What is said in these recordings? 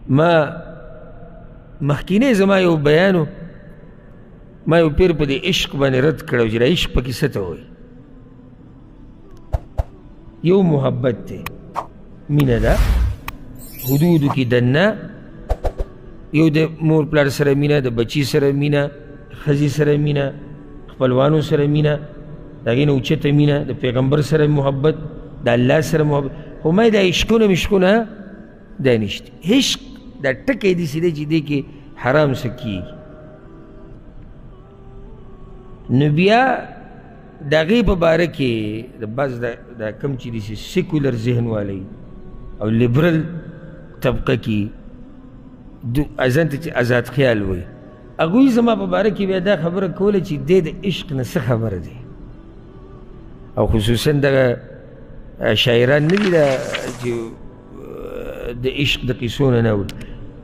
ما مخکینی زما یو بیان و، ما یو پیر په دې عشق باندې رد کړی چې دا عشق پکې څه ته وایي. یو محبت دی، مینه ده، حدودو کې دننه، یو د مور پلار سره مینه، د بچي سره مینه، ښځې سره مینه، خپلوانو سره مینه، د هغې نه اوچته مینه، د پیغمبر سره محبت، د الله سره محبت. خو ما دا عشقونه مشقونه دا نشته. عشق دا ټکی داسې دی چې دې کې حرام څه کېږي. نو بیا د هغې په باره کې د بعض دا کوم چې داسې سیکولر ذهن والی او لیبرل طبقه کې ځان ته چې ازاد خیال وایي، هغوی زما په باره کې بیا دا خبره کوله چې دی د عشق نه څه خبره دی. او خصوصا دغه شاعران نه دي دا چې د عشق د قصو نه نه اوري،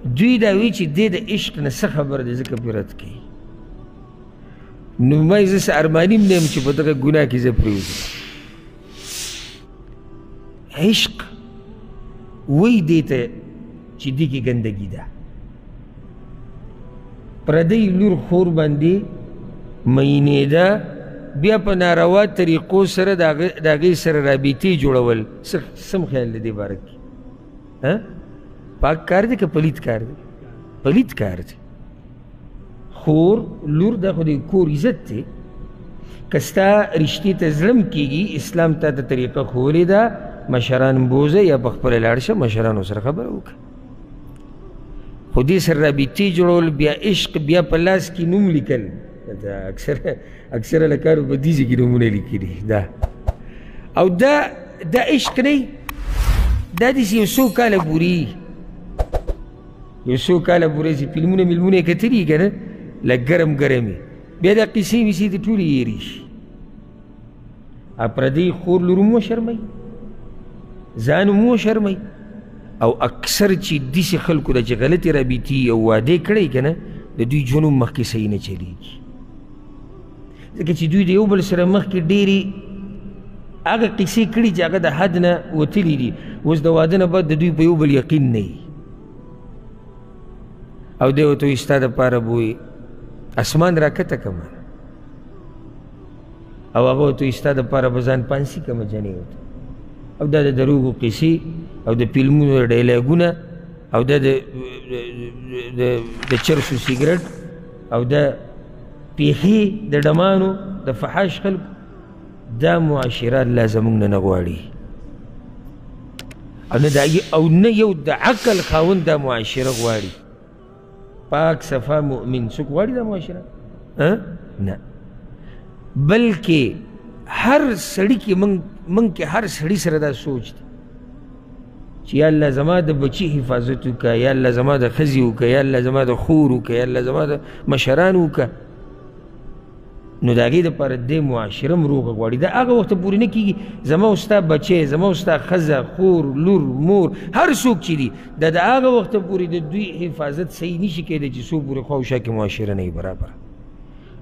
دوی دا وایي چې دی د عشق نه څه خبره دی، ځکه پرې رد کوي. نو ما یې زه څه ارماني هم نه یم چې په دغه ګناه کې زه پرېوځم. عشق وایي دې ته چې دې کې ګندګي ده، پردۍ لور خور باندې مینېده، بیا په ناروا طریقو سره د هغې سره رابطې جوړول. سم خیال دی دې باره کې؟ پاک کار دی که پلیت کار دی؟ پلیت کار دی. خور لور دا خو د کور عزت دی. که ستا رشتې ته ظلم کېږي، اسلام تا ته طریقه ښوولې ده، مشران بوځه یا په خپله لاړ شه مشرانو سره خبره وکړه. خو دې سره رابطې جوړول، بیا عشق، بیا په لاس کې نوم لیکل. دا اکثره هلکانو په دې ځای کې نومونه لیکلي دا. او دا عشق نه، دا داسې یو څو کاله پورې، یو څو کاله پورې چې فلمونه ملمونه یې کتلي که نه، لږ ګرم ګرم یې، بیا دا قصې ویسې دې ټولې هېرې شي. پردۍ خور لور هم وشرموي، ځان هم وشرموي. او اکثر چې داسې خلکو ده چې غلطې رابطې او وعدې کړی که نه، د دوی ژوند هم مخکې صحیح نه چلېږي، ځکه چې دوی د یو بل سره مخکې ډېرې هغه قصې کړي چې هغه د حد نه وتلي دي. اوس د واده نه بعد د دوی په یو بل یقین نه وي، او دی ورته وایي ستا دپاره به وایي اسمان راکښته کړه، او هغه ورته وایي ستا دپاره به ځان پانسي کړم جنې ورته. او دا د دروغو قصې او د فلمونو ډایلاګونه او دا د چرسو سیګرټ او دا پیښې د ډمانو د فحاش خلکو، دا معاشره الله زموږ نه نه غواړي. او نه او نه یو د عقل خاوند دا معاشره غواړي. پاک صفا مؤمن څوک غواړي دا معاشره؟ نه، بلکې هر سړي کې موږ کې هر سړي سره دا سوچ دی چې یا الله زما د بچي حفاظت وکړه، یا الله زما د ښځې وکړه، یا الله زما د خور وکړه، یا الله زما د مشرانو وکړه. نو د هغې دپاره دې معاشره هم روغه غواړي. دا هغه وخته پورې نه کېږي زما او ستا بچی، زما او ستا ښځه، خور، لور، مور، هر څوک چې دي، دا د هغه وخته پورې د دوی حفاظت صحیح نشي کېدی چې څو پورې خوا او شا کې معاشره نه وي برابره.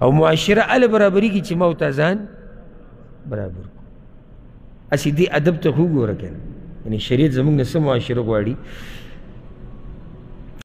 او معاشره هله برابرېږي چې ما او تا ځان برابر کړو. هسې دې ادب ته خو وګوره که نه، یعنې شریعت زموږ نه څه معاشره غواړي.